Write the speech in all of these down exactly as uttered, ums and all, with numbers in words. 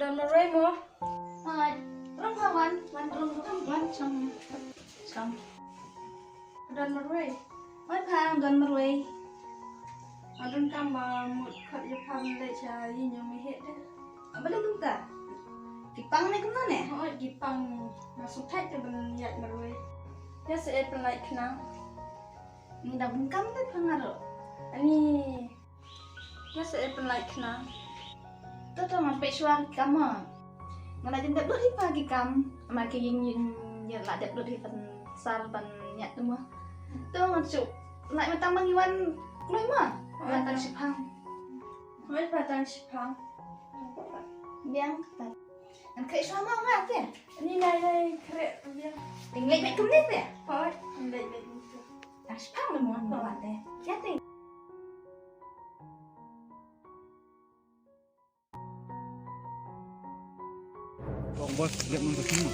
Don marwei mo? Wan, rung ha wan, wan rung, wan chong, chong. Don marwei. Wan pha, don marwei. Adon kam ba mut khot ïa pha ban leit sha ïing jong mei heh de. Ba leit kumta. Ki pang ne kumno ne? Hooid, ki pang. Nga sngewthuh te ban ïaid marwei. Ïa sa ei pynlait khnang. Ni da bun kam de pha nga ruh. Ani. Ïa sa ei pynlait khnang. To to ngan peit shuwa ki kam mo. Nga la jan dep lut hi pha ki kam. Ama ki ïing ïing ïa la dep lut hi ban sar ban ïaid tu mo. To ngan shu lait ma tang ba ngi wan kloi mo. Wan tang shiphang. Wan ba tang shiphang. Biang ta. Ngan khreh shuwa mo nga te. Ni nai nai khreh biang. Ting leit beit kumne te. Hooid, leit beit kumne. Tang shiphang mo mo te. Ïa te. Kong bos, lihat nang kesini.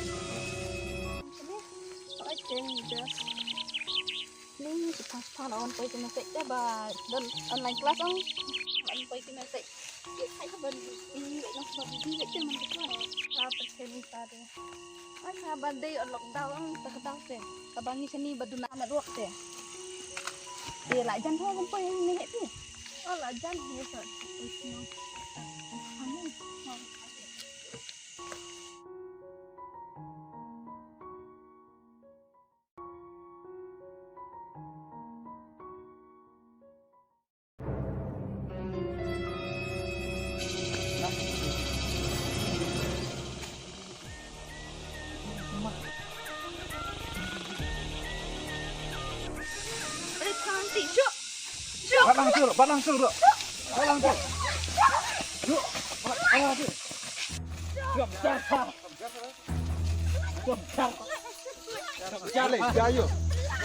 Hooid, te ni jas. Ni shiphang shiphang la wan poi ki message te ba don online class ong. Wan poi ki message. Ïa kai ka ban ni ïa nang ba di ïa te man ka. Ha pa te ni ta de. Ai ha ba dei on lockdown ong ta ka dang te. Ka ba ngi shani ba duna network te. Te la jan ho ban poi ni he ti. Oh la jan hi sa. Bat lang sur, bat lang sur. Bat lang sur. Yuk, bat lang sur. Yuk, bat lang sur. Jale, jayo.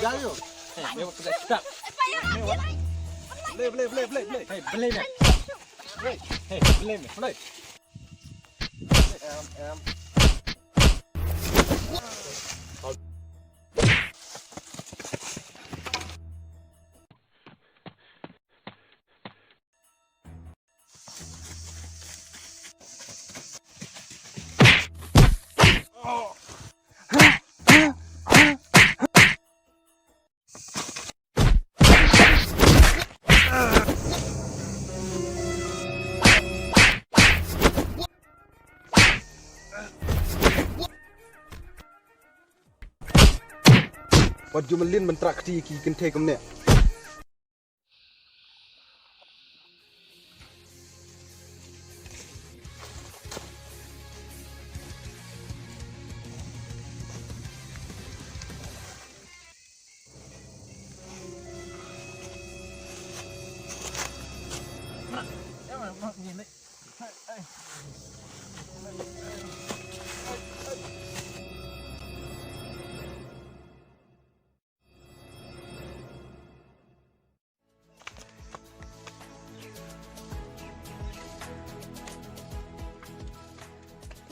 Jayo. Blei, blei, blei, blei, blei. Hey, blei me. Hey, blei me. Blei. Em, em. Wat ju mlien ban trah kti ki kynthei kumne.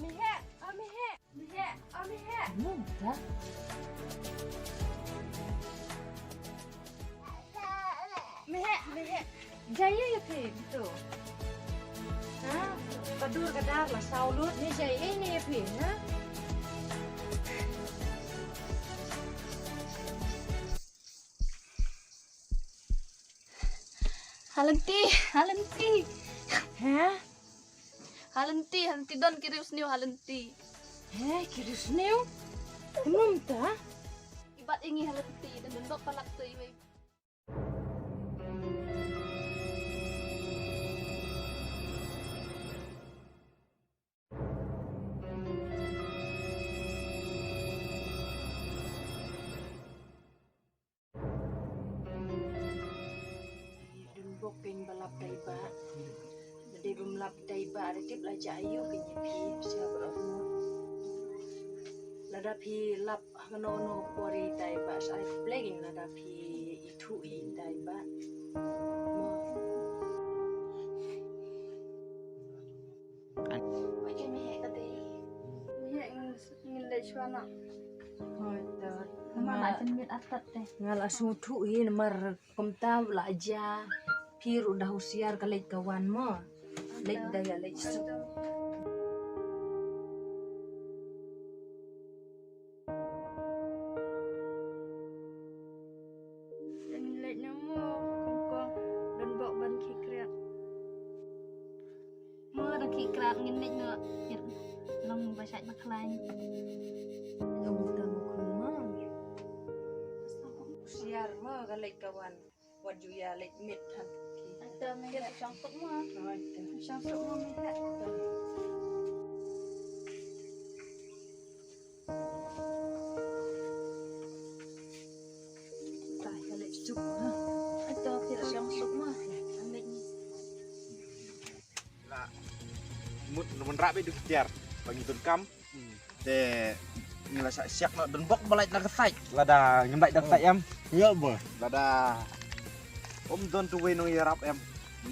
Mihek, oh Mihek, Mihek, oh Mihek. Nunda. Mihek, Mihek. Jai ïa phi tu. Ha? Ka dur ka dar la saw lut, ne jai ïa ne ïa phi, ha? Ha lynti, ha lynti. He? Ha lynti, ha lynti don ki riewsniew ha lynti. He, ki riewsniew? Kumno mynta? Ki bat ïa ngi ha lynti, don don bok palat tu iwei. Dun bok keiñ ba lap dei ba. Ba dei bym lap dei ba, da tip la ja aïu keiñ ïa phi, phi sngap ba ot mo. Lada phi lap ha kano kano ka por ïa dei ba, sa ai khublei keiñ lada phi ithuh ïa dei ba. Mo. Oi, ke mihek ka dei. Mihek ngin, ngin leit shuwa noh. Hooid, to. Namar nga la jynmiet artat te. Nga la sngewthuh hi namar kumta la jia. Phi ruh da husiar ka leit ka wan mo. Leit da ïa leit suk. Leit na mo kong kong don bok ban khikriat. Mo da khikriat ngin leit no. Long ba shait ba khlaiñ. Long ta mo khun ma. Siar mo ka leit ka wan. Wat ju ïa leit mit han ki. Ata me ïa shong suk mo. Shong suk mo me ïa. Ta ïa leit suk mo. Ata ïa shong suk mo. Leit ni. La mut nang rap ïa du tiar. Ba ngi donkam. Te ngi la shah siak noh don bok ba lait na ka sait. Lada ngim lait na ka sait em. Ïa ba. Lada um don tu wei nong ïarap em.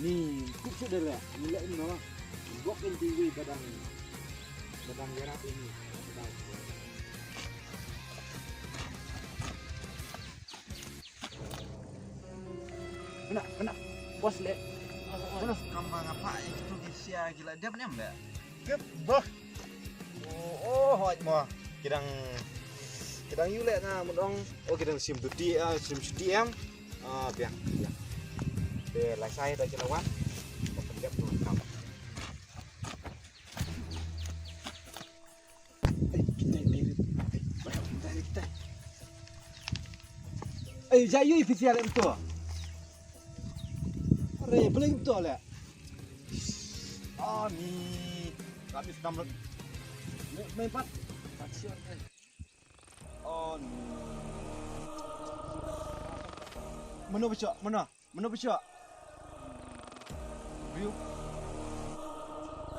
Ni kup shu de le. Ni le em noh. Bok em tu wei ba dang ba dang ïarap em ni. Kena, kena. Bos le. Bos. Kam ba ngapa itu ki sia ki la dep nem le. Kep bah. Oh, oh, hoi mo. Ki dang ki dang ïu le na mut ong. Oh, ki dang sim duty, ah, sim shuti em. Ah, biang, biang. Te la sai da ki la wan. Ba pen dep tu kam. Ei, kita ni. Ei, kita ni, kita. Ei, ja yu phi sia lem tu. Are, bling tu le. Ah, ni. Kami sedang ber-, me-, me pat. Pat siot, eh. Oh, ni. Mano bechok, mano? Mano bechok? Briew.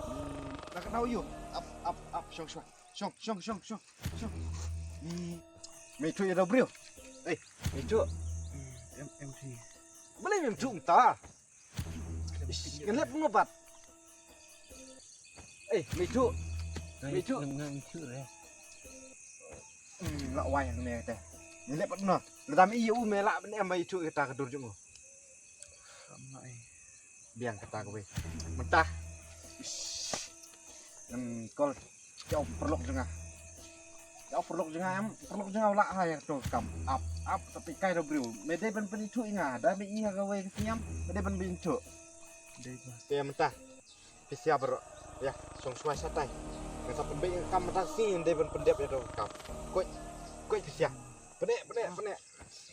Hmm, na ka daw ïu. Ap, ap, ap, shong, shong. Shong, shong, shong, shong. Shong. Hmm. Me ïathuh ïa da briew. Eh, me ïathuh. Em, em, em. Balei me ïathuh mynta? Ish, ngan lep nga pat. Eh, me ïathuh. Me ïathuh. Nga, nga ïathuh re. Hmm, la wai hangne te. Ngan lep pat nga. Lada me ïa u me lah ban em ba ïathuh kata ka dur jong u. Biang kata kawei. Mynta. Ngan call ïa u paralok jong nga. Ïa u paralok jong nga em, paralok jong nga u lah ha ïa kato ka kam. Ap, ap, tapi kai da briew. Me dei ban pynithuh ïa nga, da me i ha kawei ka sniam, me dei ban pynithuh. Dei ba. Te mynta. Phi sia baroh. Ïa, shong shuwa shatai. Nga sa pynbeit ïa ka kam mynta shi, dei ban pyndep ïa kato ka kam. Koit, koit phi sia. Pyneh, pyneh, pyneh.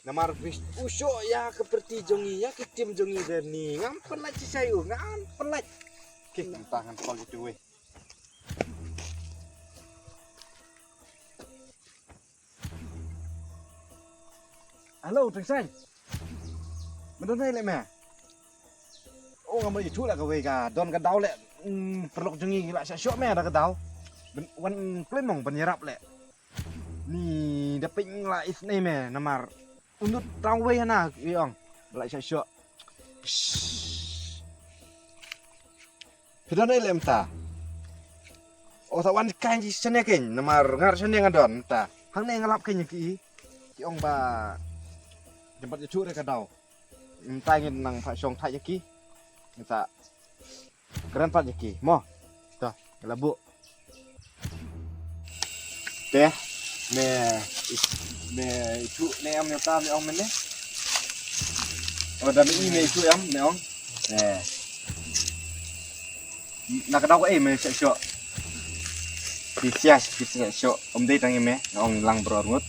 Namar phi u shoh ïa ka party jong ngi, ïa ka team jong ngi de ni. Ngam pynlait shisha ïa u, ngam pynlait. Ki mynta ngan call ïa tu wei. Hello, Teng Saiñ. Me don ei leh me? Oh, ngam ïathuh leh kawei ka don ka daw leh, mm, paralok jong ngi la shah shoh me da ka daw. Ban wan khlem nong ban ïarap leh. Ni da pynlait isynei me namar. Undut tang wei hana ki ong. La shah shoh. Phi don ei leh mynta? O sa wan kai ji shane kein namar ngar shane nga don mynta. Hangne nga lap kein ki. Ki ong ba jempat ïathuh re ka daw. Mynta ngin nang pha shong thait ïa ki. Mynta kren pat ïa ki mo. Ta la bu. Te me, me ïathuh ne em ïa ta me ong mynne. O da me i me ïathuh em me ong. Ne. Na ka daw ka ei me sek shoh. Ki sia ki sek shoh. Om dei tang ïa me ong lang bro ngut.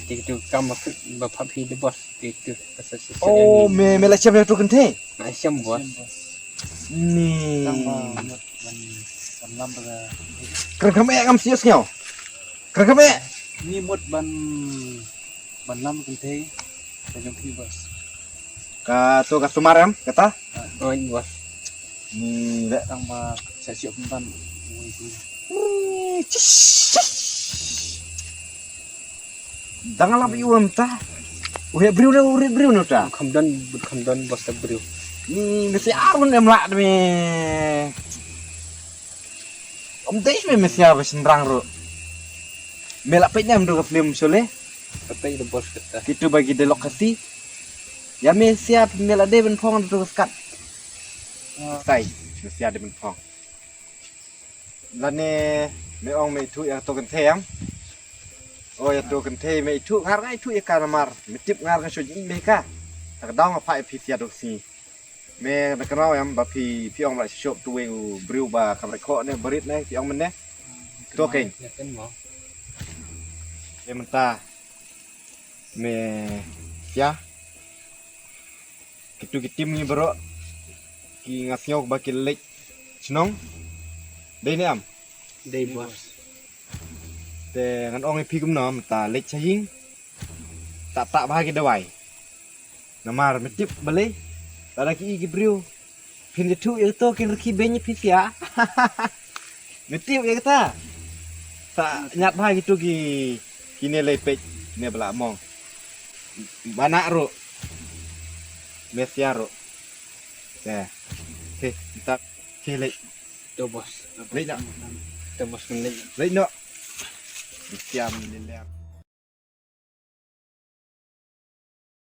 Te tu kam ba pha phi de boss. Te tu. Oh, me me la chem ïa tu kynthei. Na chem boss. Ni. Tang ba ban ban lam ba. Kren kham eh ngam sios ngiaw. Kren kham eh. Ni mut ban ban lam kynthei. Ka jong phi boss. Ka tu ka sumar em kata. Oi boss. Ni le. Tang ba sa siok ban. Dang lap ïa u mynta. U heh briew ne u rit briew ne uta. Kham don, kham don bos ta briew. Ni mesti arun em lah demi. Om dei me mesti ar sendrang ru. Me lah peit ne em tu ka film Sholay. Peit da bos kata. Kitu bagi de lokasi. Ïa me sia me lah dei ban phong tu ka skat. Sai, me sia de mynphong. Lane me ong me ithuh ïa kato kynthei em? O ïa kato kynthei me ithuh, nga ruh nga ithuh ïa ka namar me tip nga ruh nga shu jingim bha ïa ka. Ta ka daw nga phah ïa phi sia dok sngi. Me na kynmaw em ba phi, phi ong ba la shisha tu wei u briew ba kam rek khoh ne barit ne phi ong mynne. To keiñ. Ïa kynmaw. Ïa mynta me sia. Kitu ki tim ngi baroh ki nga sngew ba ki leit shnong. Dei ne em? Dei boss. Te ngan ong ïa phi kumno, mynta leit sha ïing. Ta ta bha ki dawai. Namar me tip balei. Lada ki i ki briew. Phin ïathuh ïa kato kin rkhie beiñ ïa phi sia. Me tip ïa kata. Ta ñiad bha kitu ki, kine lei peit ne ba la mong. Bana ruh. Me sia ruh. Te. Te, ta. Te leit. To boss. Leit noh. To boss, men leit. Leit noh. Siam ni ler.